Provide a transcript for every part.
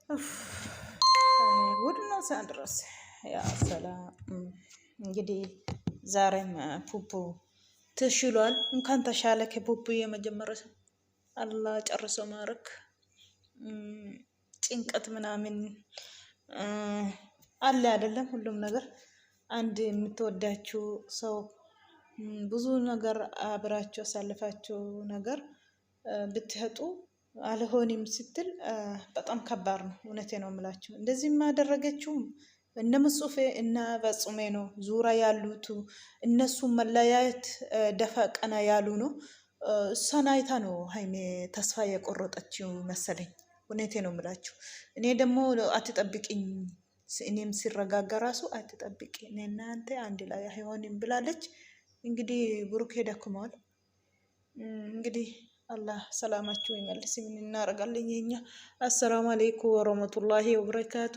ጉድ ነው ሳንድሮስ። ያ ሰላም እንግዲህ ዛሬም ፑፑ ትሽሏል። እንኳን ተሻለ ከፑፑ የመጀመሪያ ሰው አላህ ጨርሶ ማረክ። ጭንቀት ምናምን አለ አይደለም፣ ሁሉም ነገር አንድ የምትወዳችው ሰው ብዙ ነገር አብራችሁ አሳልፋችሁ ነገር ብትሄጡ አልሆንም ስትል በጣም ከባድ ነው። እውነቴ ነው የምላችሁ። እንደዚህ የማደረገችውም እነ ምጹፌ እና ፈጹሜ ነው ዙራ ያሉት እነሱ መለያየት ደፋ ቀና ያሉ ነው። እሷን አይታ ነው ሀይሜ ተስፋ የቆረጠችው መሰለኝ። እውነቴ ነው የምላችሁ። እኔ ደግሞ አትጠብቅኝ፣ እኔም ሲረጋጋ ራሱ አትጠብቂ፣ እኔ እናንተ አንድ ላይ አይሆንም ብላለች። እንግዲህ ብሩኬ ደክመዋል። እንግዲህ አላህ ሰላማችሁ ይመልስ። ምን እናደርጋለን የኛ። አሰላሙ አለይኩም ወረህመቱላሂ ወበረካቱ።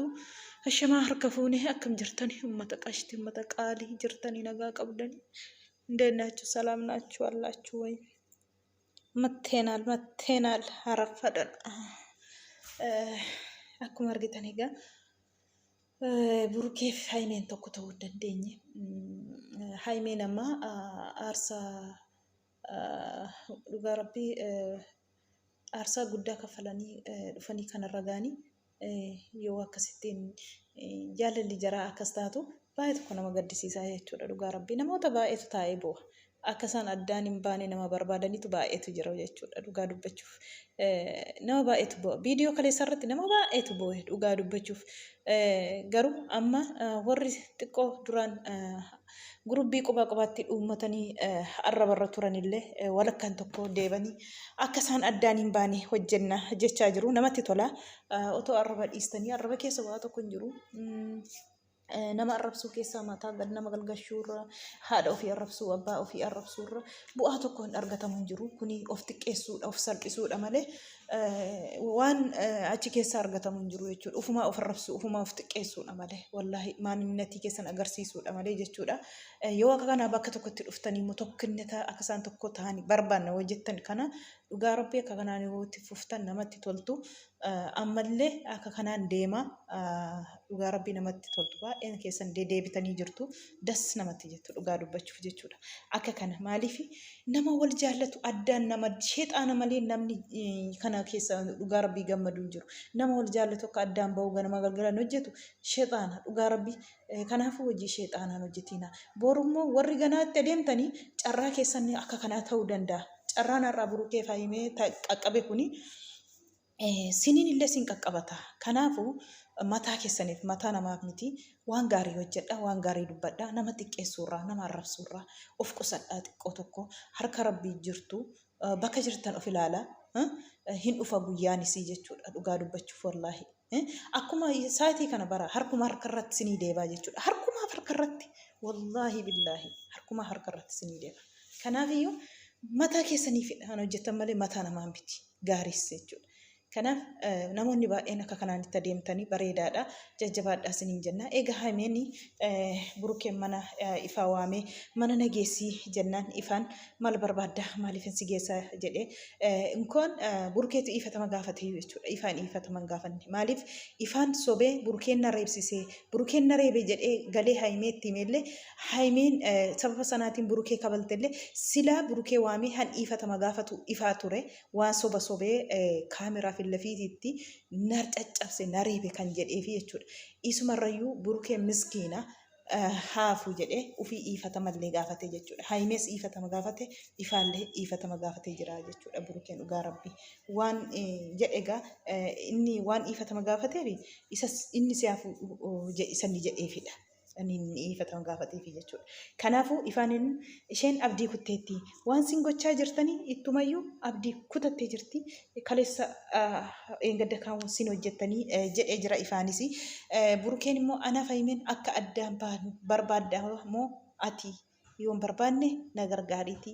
አሸማ ሀርከፉኒ አክም ጅርተኒ ummata qashti ummata qaalii jirtanii nagaa qabdani እንዴት ናችሁ? ሰላም ናችሁ አላችሁ ወይ? መቴናል መቴናል አረፈደን akkuma argitan egaa Burukeef Haymeen tokko ta'uu hin dandeenye. Haymeen amma aarsaa dhugaa rabbii aarsaa guddaa kaffalanii dhufanii kanarra ga'anii yoo akkasittiin jaalalli jaraa akkas taatu baay'ee tokko nama gaddisiisaa jechuudha dhugaa rabbii namoota baay'eetu taa'ee boo'a. Akka isaan addaan hin baane nama barbaadanitu baay'eetu jira jechuudha dhugaa dubbachuuf. Nama baay'eetu boo'a. Viidiyoo kaleessa irratti nama baay'eetu boo'e dhugaa dubbachuuf. Garuu amma warri xiqqoo duraan gurubbii qophaa qophaatti uummatanii arrabarra turanillee walakkaan tokko deebanii akka isaan addaan hin baane hojjenna jechaa jiru. Namatti tola. Otoo arraba dhiistanii arraba keessa waa tokko hin jiru. Nama arrabsuu keessaa mataa gad nama galgashuurra haadha ofii arrabsuu abbaa ofii arrabsuurra bu'aa tokko hin argatamu hin jiru. Kuni of xiqqeessuudha of salphisuudha malee waan achi keessaa argatamu hin jiru jechuudha. Ufumaa of arrabsuu ufumaa of xiqqeessuudha malee wallaahi maaninnatii keessan agarsiisuudha malee jechuudha. Yoo akka kanaa bakka tokkotti dhuftanii immoo tokkinnata akka isaan tokko ta'anii barbaanna hojjettan kana dhugaa rabbii akka kanaan yoo itti fuftan namatti toltu. Ammallee akka kanaan deema dhugaa rabbii namatti toltu baay'een keessan dedeebitanii jirtu das namatti jettu dhugaa dubbachuuf jechuudha. Akka kana maaliif nama wal jaallatu addaan nama sheexaana malee namni kana keessa dhugaa rabbii gammadu hin jiru. Nama wal jaallatu akka addaan ba'u ganama galgalaan hojjetu sheexaana dhugaa rabbii kanaafuu hojii sheexaanaan hojjetiina. Borummoo warri ganaatti adeemtanii carraa keessan akka kanaa ta'uu danda'a. Carraan har'aa burukee faayimee qaqqabe kuni siniin illee sin qaqqabata. Kanaafuu mataa keessaniif mataa namaaf miti waan gaarii hojjedha waan gaarii dubbadha nama xiqqeessuurraa nama arrabsuurraa of qusadhaa xiqqoo tokko harka rabbii jirtu bakka jirtan of ilaala hin dhufa guyyaanisii jechuudha dhugaa dubbachuuf wallaahi. Akkuma saatii kana bara harkuma harka irratti sinii deebaa jechuudha. Harkumaa harka irratti wallaahi billaahi harkumaa harka irratti sinii deeba. Kanaafiyyuu mataa keessaniif kan hojjettan malee mataa namaa miti gaariis jechuudha. Kanaaf namoonni baay'een akka kanaan itti adeemtanii bareedaadha. Jajjabaadhaa isiniin jenna. Egaa Haymeen Burukeen mana ifaa waamee mana na geessii jennaan ifaan maal barbaadda maaliifin si geessa jedhee inkoon Burukeetu ifatama gaafate jechuudha. Ifaan ifatama hin gaafanne. Maaliif ifaan sobee Burukeen na reebsisee Burukeen na reebe jedhee galee Haymeetti himellee Haymeen sababa sanaatiin Burukee kabaltellee silaa Burukee waamee han ifatama gaafatu ifaa ture. Waan soba sobee kaameraa fillafiitiitti na caccabse na reebe kan jedheefi jechuudha. Isumarrayyuu Burukeen miskiina haafu jedhee ufii iifatamallee gaafate jechuudha. Hayimees iifatama gaafate ifaallee iifatama gaafatee jira jechuudha Burukeen dhugaa rabbi. Waan jedhe egaa inni waan iifatama gaafateef isas inni si haafu isanni jedheefidha. Inni iifatama gaafateefi jechuudha. Kanaafuu ifaan isheen abdii kutteetti. Waan sin gochaa jirtanii ittumayyuu abdii kutattee jirti. Kaleessa eengadda kaawwan sin hojjettanii jedhee jira ifaanis. Burukeen immoo anaaf Hayimeen akka addaan baanu barbaadda moo ati yoon barbaanne na gargaariiti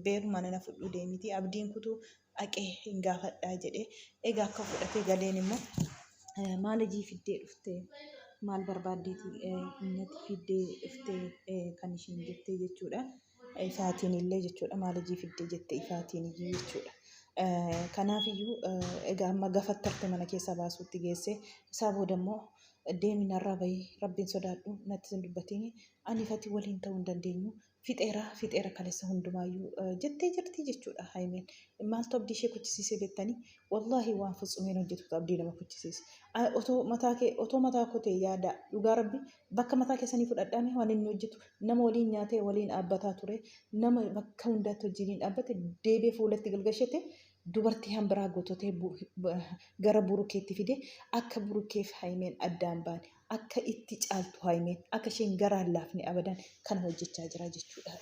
beeruma nana fudhuu deemiti abdiin kutuu dhaqee hin gaafadhaa jedhee egaa akka fudhatee galeen immoo maal hojii fiddee dhufte maal barbaaddeeti innati fiddee dhufte kan isheen jettee jechuudha. Ifaatiin illee jechuudha maal hojii fiddee jette ifaatiin iyyuu jechuudha. Kanaafiyyuu egaa amma gafattarte mana keessaa baasuutti geesse. Isaa booda immoo deemi narraa bahii rabbiin sodaadhu natti hin dubbatiin aniif ati waliin ta'uu hin dandeenyu fixeera fixeera kaleessa hundumaayyuu jettee jirti jechuudha Hayimeen. Maaltu abdii ishee kuchisiisee beektanii? Wallaahi waan Futsumeen hojjetutu abdii nama kuchisiisa. Otoo mataa kee otoo mataa koo ta'e yaada dhugaa rabbi bakka mataa keessanii fudhadhaame waan inni hojjetu nama waliin nyaatee waliin dhaabbataa ture nama bakka hundaatti wajjiniin dhaabbate deebi'ee fuulatti galgashate dubartii hanbiraa gototee gara burukeetti fide akka burukeef Hayimeen addaan baane akka itti caaltu Hayimeen akka isheen garaan laafne abadan kana hojjechaa jira jechuudha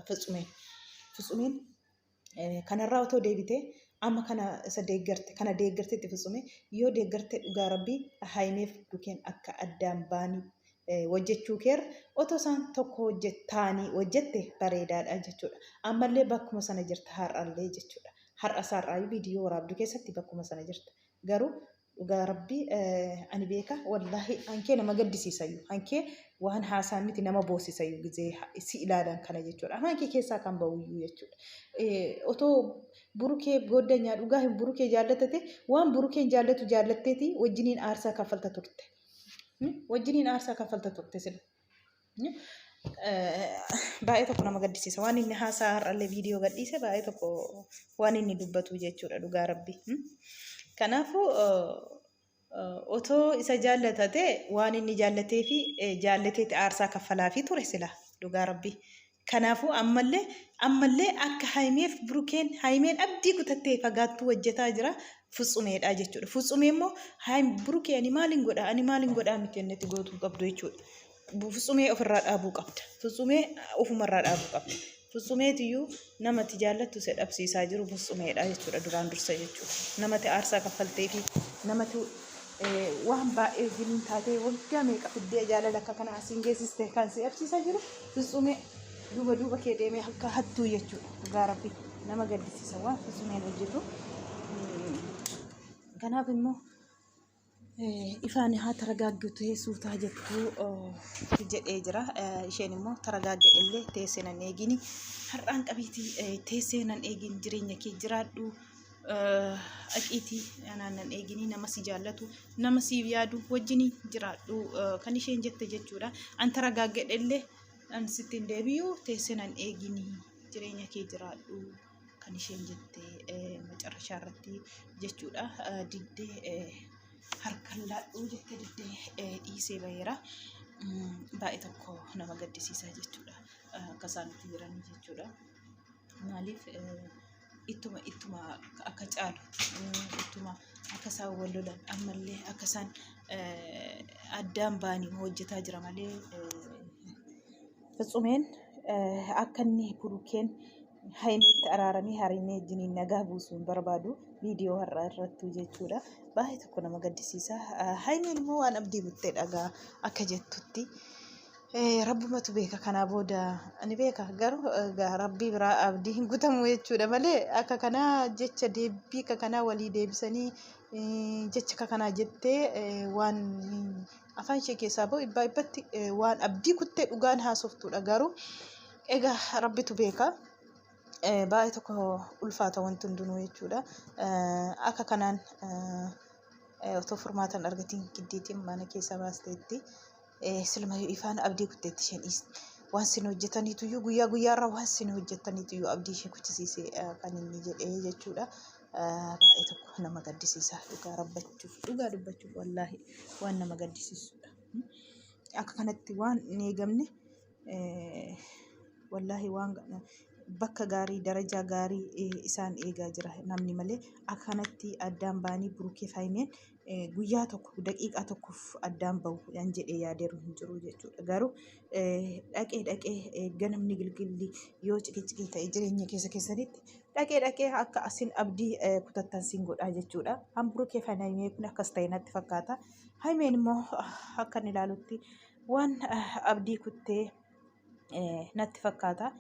Futsumeen. Futsumeen Kanarraa otoo deebitee amma kana isa deeggarte kana deeggarte itti fitsume yoo deeggarte dhugaa rabbii Hayimeef Burukeen akka addaan baanii hojjechuu keerra otoo isaan tokko hojjetaanii hojjette bareedaadha jechuudha. Ammallee bakkuma sana jirta har'allee jechuudha. Har'a isaarraayyuu viidiyoo waraabduu keessatti bakkuma sana jirta. Garuu dhugaa rabbii ani beeka wallaahi hankee nama gaddisiisayyu hankee waan haasaa miti nama boosisayyu gizee si ilaalan kana jechuudha afaan kee keessaa kan ba'uyyuu jechuudha otoo burukee gooddanyaa dhugaa hin burukee jaallatate waan burukeen jaallatu jaallatteeti wajjiniin aarsaa kaffalta turte wajjiniin aarsaa kaffalta turte sila Baay'ee tokko nama gaddisiisa. Waan inni haasaa har'allee viidiyoo gadhiise baay'ee tokko waan inni dubbatu jechuudha dhugaa rabbi. Kanaafuu otoo isa jaallatate waan inni jaallatee fi jaallateetti aarsaa kaffalaafii ture sila dhugaa rabbi. Kanaafuu ammallee ammallee akka Hayimeef Burukeen Hayimeen abdii kutattee fagaattuu hojjetaa jira Futsumeedha jechuudha. Futsumee immoo Burukee ani maalin godha ani maalin godhaa miti inni gootuu qabdu jechuudha. Futsumee ofirraa dhaabuu qabda. Futsumee ofumarraa dhaabuu qabda. Futsumeetiyyuu namatti jaallattu isa dhabsiisaa jiru futsumeedha jechuudha duraan dursa jechuudha. Namatti aarsaa kaffaltee fi namatti waan baay'ee wajjiniin taatee waggaa meeqa fiddee jaalala akka kana asiin geessiste kan si dhabsiisaa jiru futsumee duuba duuba kee deemee akka hattuu jechuudha. Dhugaa rabbi nama gaddisiisa waan futsumeen hojjetu. Kanaaf immoo Ifaan haa taragaaggu teessuu taa jettu jedhee jira. Isheen immoo taragaagga illee teessee nan eegini. Har'aan qabiitii teessee nan eegin jireenya kee jiraadhu. Aqiitii anaan nan eegini nama si jaallatu nama siif yaadu wajjin jiraadhu kan isheen jette jechuudha. An taragaagga illee an sitti hin deebi'u teessee nan eegini jireenya kee jiraadhu. kan isheen jette macarrashaa irratti jechuudha. Diddee harkan laadhuu jette diddee dhiisee baheera. Baay'ee tokko nama gaddisiisa jechuudha. Akka isaan itti jiran jechuudha. Maaliif ittuma ittuma akka caalu ittuma akka isaan wal lolan ammallee akka isaan addaan ba'anii hojjetaa jira malee Fitsumeen akka inni burukeen Hayimeetti araaramee Harimee wajjiniin nagaa buusuu hin barbaadu viidiyoo har'aa irrattuu jechuudha. Baay'ee tokko nama gaddisiisa. Hayimeen immoo waan abdii kuttee dhagaa akka jettutti. Rabbumatu beeka kanaa booda ani beeka garuu rabbii biraa abdii hin kutamu jechuudha malee akka kanaa jecha deebbii akka kanaa walii deebisanii jecha akka kanaa jettee waan afaan ishee keessaa ba'u dhibbaa dhibbatti waan abdii kuttee dhugaan haasoftuudha garuu Egaa rabbitu beeka. Baay'ee tokko ulfaata wanti hundinuu jechuudha. Akka kanaan otoo furmaata hin argatiin giddiitiin mana keessaa baasteetti. Silumayyuu ifaan abdii kutteetti isheen dhiiste. Waan sin hojjetaniituyyuu guyyaa guyyaarra waan sin hojjetaniituyyuu abdii ishee kuchisiise kan inni jedhee jechuudha. Baay'ee tokko nama gaddisiisa dhugaa rabbachuuf dhugaa dubbachuuf wallaahi waan nama gaddisiisudha. Akka kanatti waan hin eegamne Wallaahi waan bakka gaarii darajaa gaarii isaan eegaa jira namni malee akka kanatti addaan ba'anii Burukeef Hayimeen guyyaa tokko daqiiqaa tokkoof addaan bahu yan jedhee yaadeeru hin jiru jechuudha. Garuu dhaqee dhaqee ganamni gilgilli yoo ciqiciqii ta'e jireenya keessa keessanitti dhaqee dhaqee akka asin abdii kutattan sin godhaa jechuudha. An Burukeef Hayimee kun akkas ta'e natti fakkaata. Hayimeen immoo akkan ilaalutti Waan abdii kuttee natti fakkaata.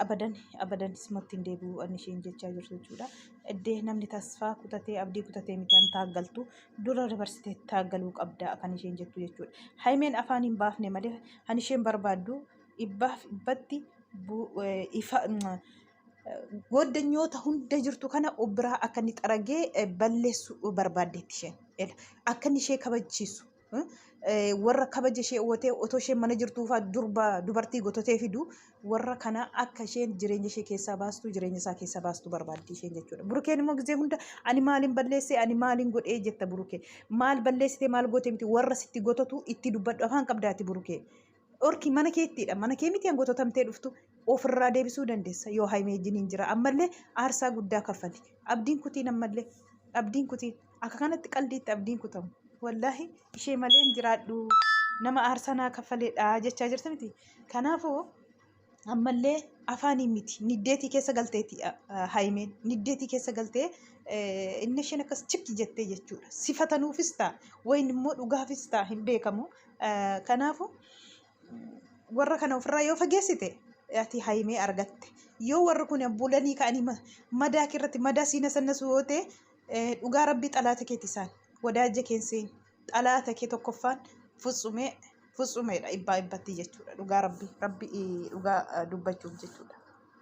Abadan abadan simatti hin deebi'u ani isheen jechaa jirtu jechuudha. Iddee namni tasfaa kutatee abdii kutatee miti an taaggaltu dura dabarsitee taaggaluu qabda kan isheen jettu jechuudha. Haymeen afaan hin baafne malee kan isheen barbaaddu dhibbaaf dhibbatti ifa Gooddanyoota hunda jirtu kana of biraa akka inni xaragee balleessu barbaaddeetti isheen. Akka inni ishee kabachiisu. Warra kabaja ishee ootee otoo isheen mana jirtuufaa durba dubartii gototee fidu warra kana akka isheen jireenya ishee keessaa baastu jireenya isaa keessaa baastu barbaaddi isheen jechuudha. Burukeen immoo gizee hunda ani maaliin balleessee ani maaliin godhee jetta burukee. Maal balleessitee maal goote miti warra sitti gototu itti dubbadhu afaan qabdaati burukee. Dhorki mana keettiidha. Mana kee miti hangototamtee dhuftu ofirraa deebisuu dandeessa yoo haymee wajjiniin jira. Ammallee aarsaa guddaa kaffali. Abdiin kutiin ammallee abdiin kutiin akka kanatti qaldiitti abdiin kutamu. Wallaahi ishee malee hin jiraadhu nama aarsaa naa kaffaleedha jechaa jirti miti. Kanaafuu ammallee afaanii miti niddeetii keessa galteeti haymeen niddeetii keessa galtee inni isheen akkas chikki jettee jechuudha. Sifatanuufis ta'a wayin immoo dhugaafis ta'a hin beekamu. Kanaafuu warra kana ofirraa yoo fageessite ati haymee argatte. Yoo warri kun bulanii ka'anii madaa kee irratti madaa siina sannasu yoo ta'e dhugaa rabbii xalaata keeti isaan. Wadaajja keen seen xalaata kee tokkoffaan futsumee futsumeedha ibbaa ibbatti jechuudha. Dhugaa rabbii rabbii dhugaa dubbachuuf jechuudha.